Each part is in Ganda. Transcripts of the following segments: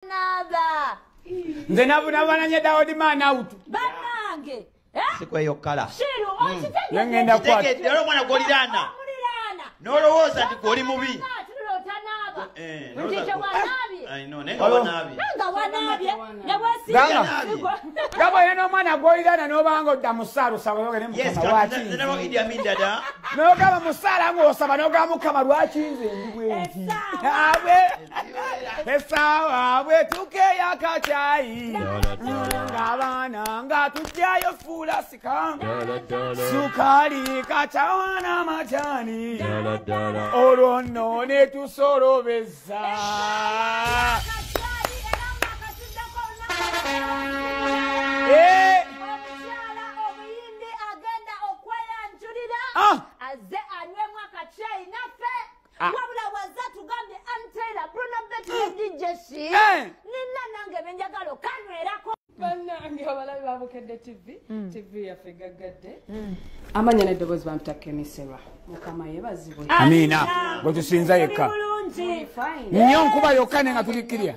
Naba. Nze navunavananye Daudi man out. Banange. Sikweyo kala. Shiru, okitegedde. Ngenda kwa. Tegedde omwana gw'oliraana. N'olowooza nti gw'oli mubi. Gaba yena omwana gw'oliraana n'obanga odda mu ssaala osaba oyogere Mukama lwaki nze. N'ogamba mu ssaala ng'osaba n'ogamba Mukama lwaki nze ndi bwe nti. Essaawa bwetuuka ey'akacaayi ng'abaana nga tuggyayo fulasika sukaali kacawa n'amajaani olwo nno ne tusolobeza. Omukyala omuyimbi agenda okweyanjulira azze anywemu akacaayi naffe. Wabula waza tugambye Ann Taylor, Bruno Betty ne DJ Shi. Nina nange benjagala okanywerako. Bannange abalabi ba Bukedde TV, TV yaffe gaggadde. Amanya n'eddoboozi bampita Kemi Serwa. Mukama yeebazibwe. Amiina. Gwe tusinza yekka. Nnyo nkuba yokka naye nga tulikkirya.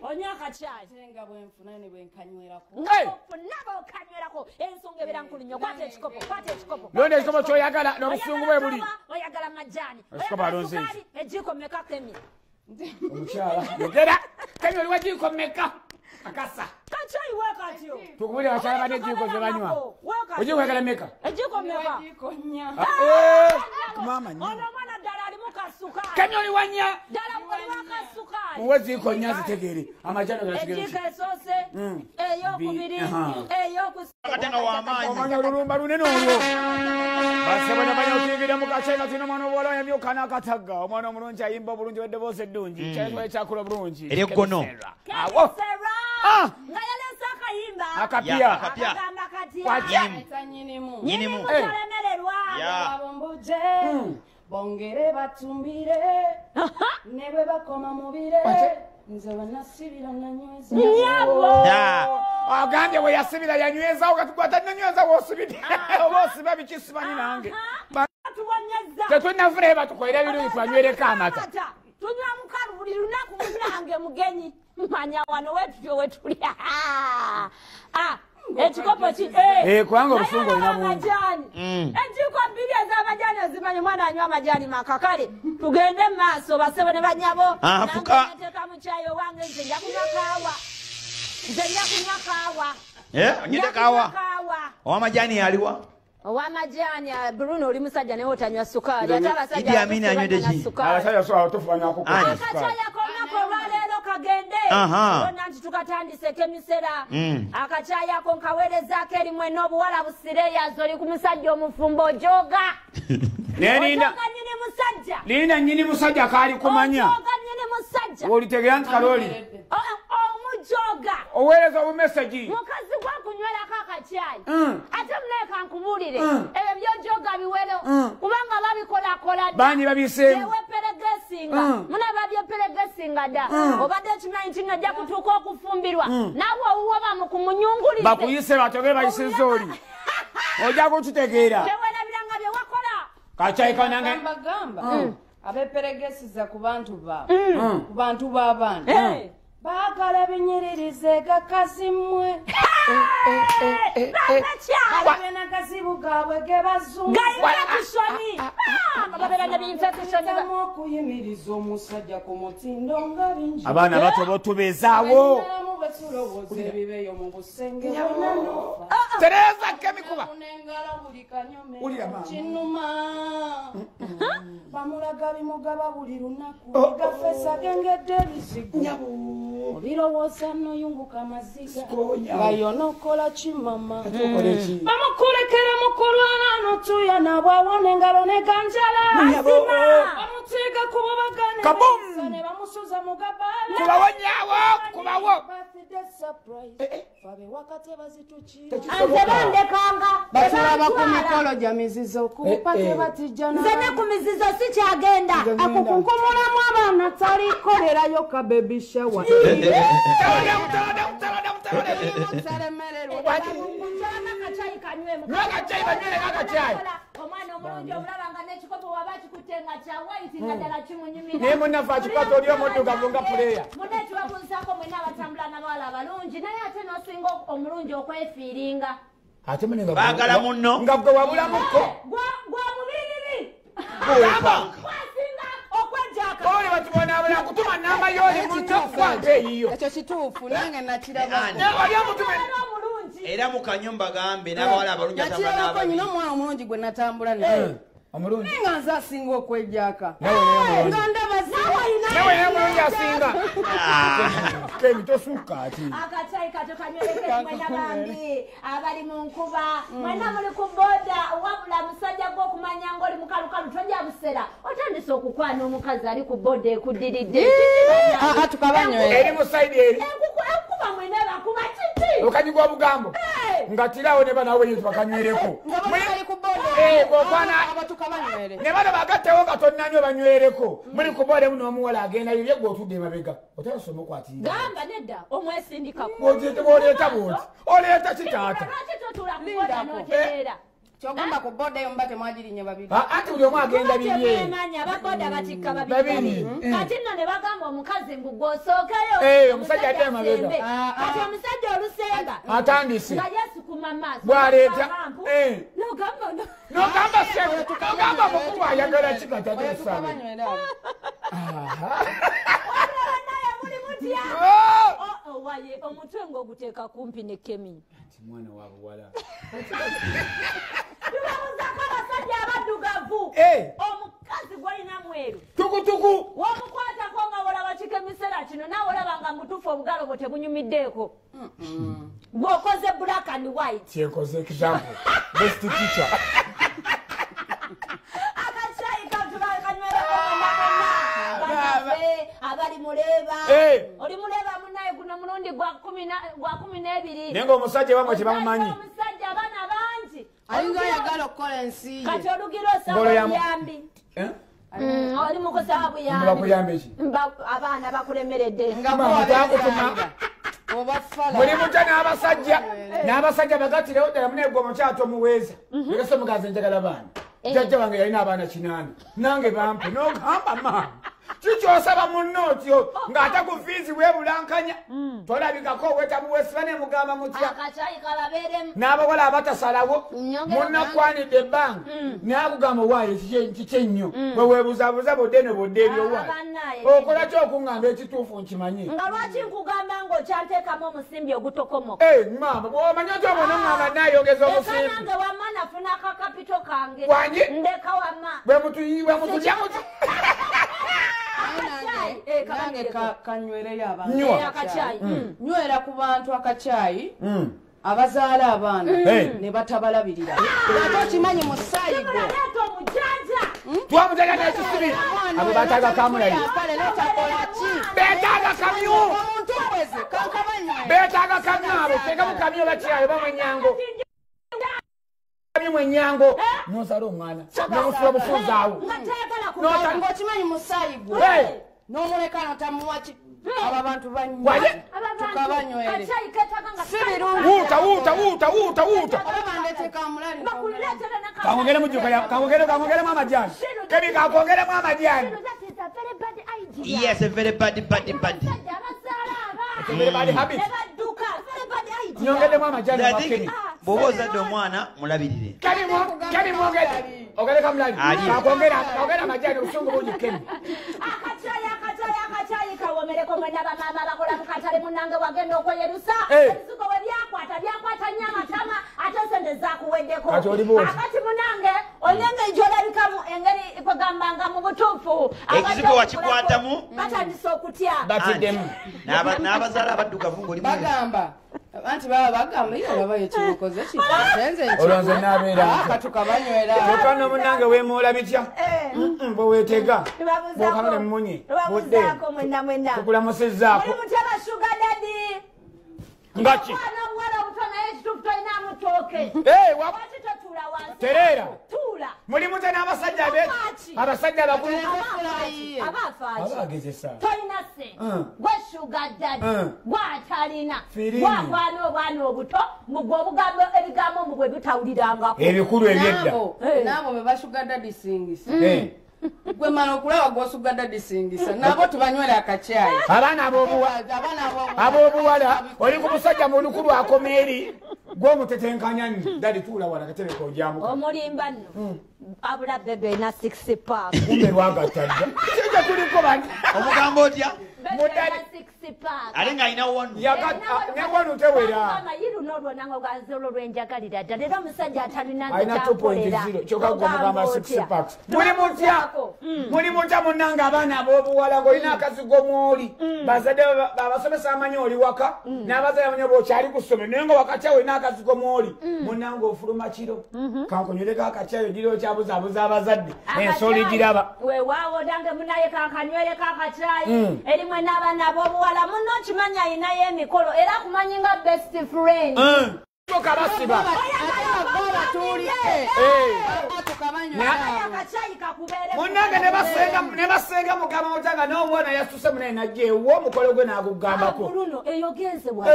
Onywa akacaayi. Ate nga bwe nfuna ne bwe nkanywerako. Nga bw'ofuna bw'okanywerako ensonga ebeera nkulu nnyo. Kwata ekikopo, kwata ekikopo. Londa ekikopo ky'oyagala n'obusungu bwe buli. Oyagala majaani. Ekikopo alonze Oyagala sukaali, ejiiko mmeka Kemi? Omukyala yogera. Kemi oli wa jiiko mmeka? Akasa. Kacaayi weekatyo. Tukubulire abakyala banne ejiiko ze banywa. Ojiiko oyagala mmeka? Ejiiko mmeka? Ejiiko nnya. Maama nnya. Ono omwana ddala alimu kasukaali. Kemi oli wa nnya. Ddala oli wa kasukaali. Muwe ziiko nnya zitegeere. Amajaani oyagala kigero ki? Ejiiko esoose, ey'okubiri, ey'okusatu. Omanya olulumba lunene olwo. Basebo nabanya okuyingira mu kacaayi nga tulina omwana omuwala oyamyuka n'akatagga. Omwana omulungi ayimba obulungi w'eddoboozi eddungi. Kyayitibwa ekyakula obulungi. Ery'eggono. Awo. Nga yaleese akayimba. Akapya. Akagamba kati. Nyinimu. Nyinimu talemererwa. Ababombojje bongere batumbire ne bwe bakoma mu bire nze we nasibira nanyweza. Nyabo. Agambye bwe yasibira yanyweza okatukwata nanyweza w'osibidde oba osiba biki simanyi nange. Tetunnafuna batukolera ebirungi twanywereko amata. Tunywa mukalu buli lunaku munnange mugenyi. Manya wano wetutyo wetulya. Ekikopo ki? Kubanga obusungu olina bungi. Enjiiko bbiri ez'amajaani ozimanyi omwana anywa amajaani maka. Kale tugende mu maaso basebo ne banyabo. Fuka. Nteeka mu caayi owange nze nja kunywa kaawa. Nze nja kunywa kaawa. Onywedde kaawa? Ow'amajaani aliwa? Ow'amajaani Bruno oli musajja naye otanywa sukaali. Ate abasajja Idi Amin anywedde ki? Abasajja so abatufu banywako sukaali. Akacaayi ak'olunaku olwaleero kagende. Olwonna nti tukatandise Kemisera. Akacaayi ako nkaweerezaako eri mwenna obuwala busireyazo oli ku musajja omufumbo ojooga. Ojooga nnyini musajja. Linda nnyini musajja kaali kumanya. Ojooga nnyini musajja. W'olitegeera nti kalooli. Omujoga. Oweereza obumesagi. Mukazi gwakunywerako akacaayi. Ate munaye kankubuulire. Ebyo by'ojooga biwero. Kubanga babikolakola dda. Baani babiseemu. Byeweperegesinga. Muna babyeperegesinga dda. Obadde okimanyi nti nojja kutuuka okufumbirwa. Naawe owuwo bamukunyungulire. Bakuyise batogere bayisizza oli. Ojja kukitegeera. Teweerabiranga bye wakola. Kacaayi kanange. Gamba. Abeperegesiza ku bantu baabwe. Ku bantu b'abaana. Baagala binyiririze gakazi mmwe. Balina agazibu gaabwe ge bazunza. Okuyimiriza omusajja ku mutindo nga bingi. Abaana bato botubeezaawo. Betulowooza ebibeeyo mu busenge bwonna n'ofa. Tereza Kemi kuba. N'engalo buli kanyome. Wulira maama. Kinuma. Bamulaga bimugaba buli lunaku. Gafesa gengedde ebizigo. Obirowooza n'oyunguka amaziga. Nga yonokola ki mama. Bamukulekera mu kulwana n'otuya nabwawona engalo ne ganjala. Bamuteega ku bubagane. Kaboom! Ne bamusuza mu gabaala. Kubawo nnyawo, kubawo. Birthday surprise. Fabe wakati bazituki. Nze bandekanga. Batulaba ku mikolo gya mizizo kupa tebatijja Nze ne ku mizizo sikyagenda. Akukunkumulamu abaana talikolerayo ka baby shower. Talemererwa. Kyama akacaayi kanywemu. Nywa akacaayi, banywere akacaayi. Omwana omulungi omulaba nga n'ekikopo waba akikutte. Kyatutte nga kya white nga ddala kimunyumira. Naye munnaffe akikwata oli omuddugavu nga puleya. Munne tubabuuzaako mwenna abatambula n'abawala abalungi, naye ate n'osinga omulungi okwefiiringa. Ate mune nga baagala munno. Nga gwe wabulamuko. Gwa mubiriri. Gwasinga okwejjaka. Oli batubonaabona kutuma namba y'oli munno kwante eyiyo. Ekyo kituufu nange nakiraba. Oli omutume. Era mu kanyumba gambe n'abawala abalungi atambula n'ababi. Nakirabako nnina omwana omulungi gwe natambula naye. Omulungi. Naye nga nze asinga okwejjaka. Nga ndaba nawe naye omulungi asinga. Kemi tosukka ati. Akacaayi kato kanywereke mwena bambi abali mu nkuba, mwena muli ku boda, wabula musajja gw'okumanya ng'oli mukalukalu tojja busera. Otandise okukwana omukazi ali ku boda ekuddiridde. Tukabanywere. Eri mu sayidi eri. Enkuba mwena bakuba kiti. Okanyi gwa bugambo. Nga tirawo ne bana wenyu bakanywereko. Nga bali ku boda. Gokwana ne bano bagattewo nga tonnanywa banywereko. Muli ku boda muno omuwala agenda bibye gwe otudde emabega. Otasoma okwatirira. Gamba nedda omwesindikako. Bw'ogyete bw'oleeta bw'oti. Oleeta kitaata. Lwaki totuula ku boda n'otereera? Kyogamba ku boda eyo muba temwagirinnya babiri. Ate buli omu agenda bibye. Temwemanya ababoda batikka babiri. Kati nno ne bagamba omukazi mbu gw'osookeyo. Omusajja ate emabega. Kati omusajja olusemba. Atandise. Nga yeesukuma maaso. Bw'aleeta. N'ogamba N'ogamba ssebo. N'ogamba mukulu ayagala ki kati ate osabe. Wabula naye muli mutya. Owaye omutwe ng'oguteeka kumpi ne Kemi. Ati mwana wa buwala. Tubabuuzaako abasajja abaddugavu. Omukazi gw'olina mweru. Tukutuku. W'omukwatako nga wolaba kikemisera kino naawe olaba nga mutuufu obugalo bwo tebunyumiddeeko. Bw'okoze black and white. Kyenkoze example. Best teacher. Akacaayi kanywereko mwena mwena. Bannaffe abali muleba. Oli muleba munnaye guno mulundi gwa 12. Naye ng'omusajja wamwe tebamumanyi. Omusajja abaana bangi. Ayinza oyagala okukola ensi ye. Kati olugira osaba obuyambi. Oli mu kusaba buyambi. Bakuyambe ki? Abaana bakulemeredde. Muli mutya n'abasajja. N'abasajja bagattirewo ddala munaye gwe omukyala tomuweeza. Leka omugazi njagala baana. Jjajja wange yalina abaana 8. Nange bampe. N'ogamba maama. Kikyosaba munno otyo ng'ate ku fiizi weebulankanya. Tolabikako owetabuweesiba ne mugamba mutya. Akacaayi kababeeremu. N'abawala abatasalawo munnakwanidde ebbanga n'akugamba waayo kiki ennyo. Bwe weebuzaabuza bodde eno bodde ebyo waayo. Okola ki okuŋŋamba ekituufu nkimanyi? Nga lwaki nkugamba ng'okyanteekamu omusimbi ogutokomoka? Maama bw'omanya otya obwo n'oŋŋamba nnaayongeza omusimbi. Eka nange wamma nafuna akakapito kange. Wangi? Ndeka wamma. Bwe mutulya muti. Nange kanywereyo abantu. Nywera ku bantu akacaayi abazaala abaana ne batabalabirira. Ate okimanyi musaayi gwe. Twamutega n'ekisibi. Abo baataaga kamulali. Beetaaga kamyu. Beetaaga kamyu abo. Teekamu kamyu bakirabe bamwenyango. Mwenyango. N'ozaala omwana. N'omufuula bufuuzaawo. Ng'okimanyi musaayi gwe. N'omuleka n'otamuwa ki? Abo abantu banywa. Tukabanywere. Si birungi. Wuuta wuuta wuuta wuuta wuuta. Oba bandeete kamulali. Kangogeremu jjuka kangogeremu amajaani. Kebi kakongeremu amajaani. Yes, a very bad bad bad. Very bad habit. Nyongeremu amajaani I think bw'oba ozadde omwana mulabirire. Kebi mwongere. Ogere kamulali. Kakongera amajaani obusungu bungi Kebi. Akacaayi kawomereko mwena bamaama abakola mu katale munnange wagenda okweyerusa. Ebizigo bwe byakwata nnyo amatama ate sente zaakuweddeko. Akati munnange olina engeri gy'olabikamu engeri kwegambanga mu butuufu. Ekizigo wakikwatamu. Batandise okutya. Batiddemu. N'abazaala abaddugavu ng'oli mweru. Bagamba. Anti baba bagamba iyo olabayo ekimukoze kitenze Olwo nze naabeera ntya. Katukabanywera. Kyokka nno munnange weemoola bitya? Bwe weetega. Bw'okanula emmunye. Tubabuuzaako mwenna mwenna. Tukulamusizzaako. Muli mutya ba sugar daddy? Nga ki? Omwana omuwala omuto naye ekituufu tolina mutooke. Lwaki totuula wansi? Tereera. Tuula. Muli mutya n'abasajja abasajja abakulu. Abaafaaki. Abagezesa. Tolina ssente. Gwe sugar daddy. Gwe atalina. Gwe obwana obuto mugwe obugambo ebigambo mubwe bitawulirangako. Ebikulu ebyedda. N'abo be ba sugar daddy singisa. Gwe mala okulaba gw'osugadde disingisa nabo tubanywera akacyayi. Abaana ab'obuwala oli ku musajja mulukulu akoma eri gw'omutetenkanya nno dadi tuula wala katebe k'ojjamuka. Omulimba nno abula bebe na 6 pack. Kumbe lwagatta dda. Kijja kuliko bani. Omugamba otya? Mudali 6 pack. Ate ng'alina wanu. Ne wanu tewera. Mama yiru n'olwo nange oganze olwo lwenjagalira ddala era omusajja atalina alina 2.0 kyokka gwe omugamba 6 packs. Muli mutya? Muli mutya munnange abaana ab'obuwala ng'olina akazigo mw'oli. Bazadde abasomesa amanyi oli waka n'abazadde amanyi oba okyali ku ssomero naye nga wakati awo olina akazigo mw'oli. Munnange ofuluma kiro. Kankunywereko akacyayi ogira okyabuzaabuza abazadde. Ensolo giraba. Weewaawo nange munaye kankanywereko akacyayi. Eri mwena abaana ab'obuwala muno okimanyi ayinayo emikolo era akumanyi nga best friend. Kabasiba. Munnange ne basenga mugamba otanga n'omwana yasuse munaye najja ewuwo omukolo gwe n'agugambako. Bruno eyo genze wa.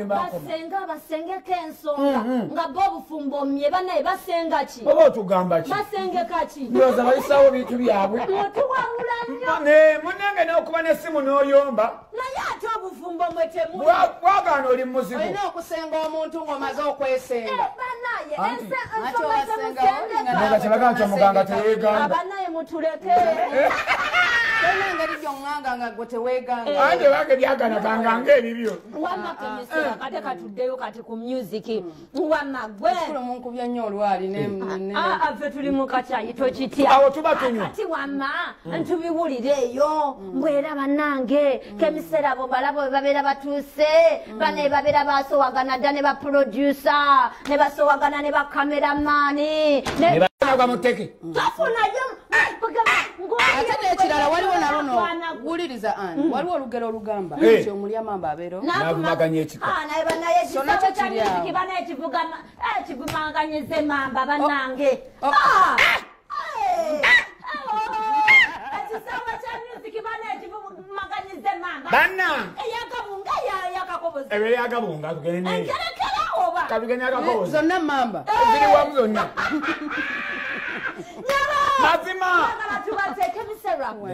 Basenga basengeko ensonga nga bo obufumbo mmye banaye basenga ki? Oba otugamba ki? Basengeka ki? Ndowooza bayisawo bintu byabwe. Otuwabula nnyo. Munnange n'okuba n'essimu n'oyomba. Naye ate obufumbo mwe temuli. Bwagaana oli muzigo. Olina okusenga omuntu ng'omaze okwesenga. Banaye muganga teweeganga. Abanaye mutuleke. Tolina engeri gy'oŋŋanga nga gwe teweeganga. Anti wange byagaana kanganga ebibyo. Wamma kemisera kate katuddeyo kati ku music. Wamma gwe. Ekikulu munkubye nnyo olwali ne. Ffe tuli mu kacaayi tokitya. Awo tuba tunywa. Kati wamma ntubiwulire eyo. Mbwera bannange kemisera abo balabo bwe babeera batuuse. Bane babeera baasowagana dda ne ba producer ne basowagana ne ba cameraman. Ne bagwa mu tteke. Tofunayo. Ate n'ekirala waliwo naluno wuliriza ani waliwo olugero olugamba nti omulya mamba abeero n'avumaganya ekika. Naye banaye ekisaawe kya music banaye kivumanganyiza emamba bannange. Ekisaawe kya music banaye kivumaganyiza emamba. Bannange. Eyakabunga yakakoboza. Ebeera yakabunga tugende naye. Enkerekera oba. Katugende akakoboza. Zonna mamba. Ziri wamu zonna. Mazima.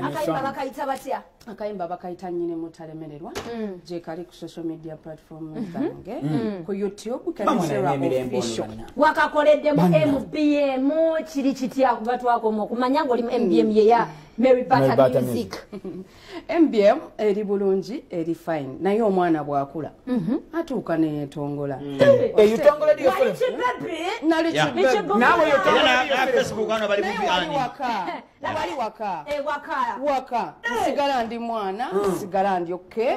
Akayimba bakayita batya? Akayimba bakayita nnyini mutalemererwa. Gye kali ku social media platform zange. Ku YouTube Kemisera Official. Wakakoleddemu MBM kiri kitya kuba twakoma okumanya ng'oli mu MBM ye ya Mary Bata Music. MBM eri bulungi eri fine naye omwana bw'akula atuuka neyetongola. Nali kibebi. Naawe yotongola Facebook wano bali bubi ani. Wali waka. Waka. Nsigala ndi mwana, nsigala ndi okay.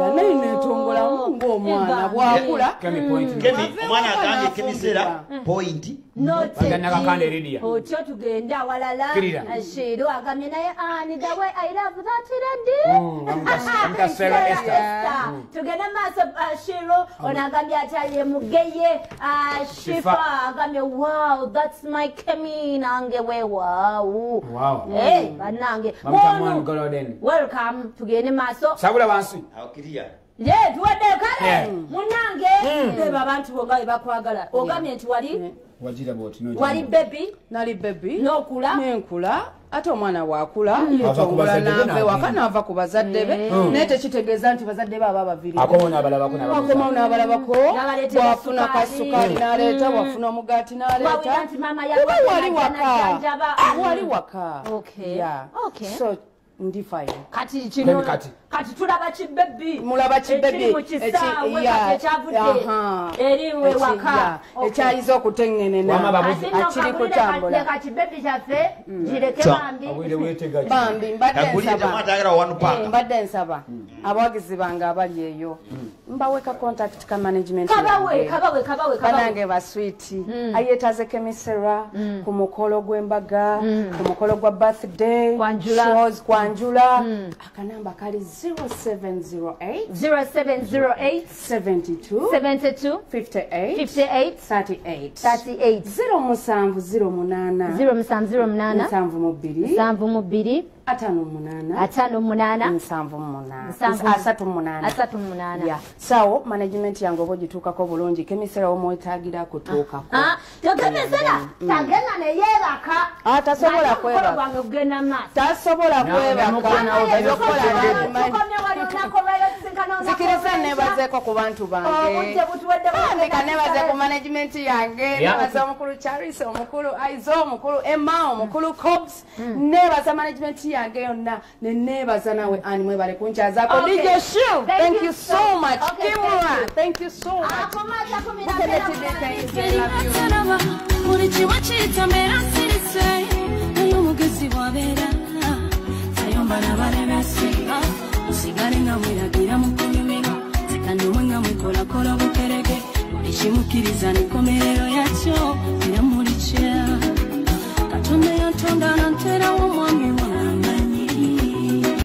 Yanaye netongolamu ng'omwana bw'akula. Kemi omwana agambye Kemisera point. Otyo tugende awalala. Shiro agambye naye ani the way I love that lady. Sarah Esther. Tugende maaso Shiro ono agambye ataliye mugeye Shifa agambye wow that's my Kemi nange we wow. Wow. Hey bannange. Welcome tugende maaso. Sabula wansi. Awo kiriya. Ye tuwadde kale munnange beba abantu bo nga bakwagala ogambye nti wali wajira bw'oti wali baby nali baby n'okula nenkula ate omwana bw'akula yetongola n'ava ewaka n'ava ku bazadde be naye tekitegeeza nti bazadde be aba abaviiridde akomawo n'abalabako bw'afuna kasukaali n'aleeta bw'afuna omugaati n'aleeta kuba wali waka wali waka. So ndi fine. Kati kino kati tulaba kibebi mulaba kibebi ekyavudde eri waka ekyayiza okutengenena akiri kutambula leka kibebi kyaffe kireke bambi bambi mbadde nsaba abawagizi bange abali eyo mbaweka contact ka management kabawe banange baswiti ayeetaze Kemisera ku mukolo gw'embaga ku mukolo gwa birthday shows kwanjula akanamba kali 0708 0708 72 72 58 58 38 38 0708 0708 72 72 58 58 78 38 38. Yeah. So management yange oba ogituukako bulungi, kemisera omwetaagira kutuukako. Kemisera tagenda ne yeebaka. Tasobola kwebaka. Gwange kugenda maaso. Tasobola kwebaka. Nzikiriza nebazeeko ku bantu bange. Ndeka nebaze ku management yange, nebaza omukulu Charles, omukulu Aizo, omukulu Emma, omukulu Cobbs, nebaza management yange yonna, ne nebaza nawe Anne mwebale kunkyazaako. DJ Shu, thank you so much. Kimura, thank you so much. Musigale nga mweragira mu kunyumirwa nzeka nga mwekolakola bukereke buli kimukkiriza n'enkomerero yakyo era mulikya. Katonda yantonda nanterawo omwami.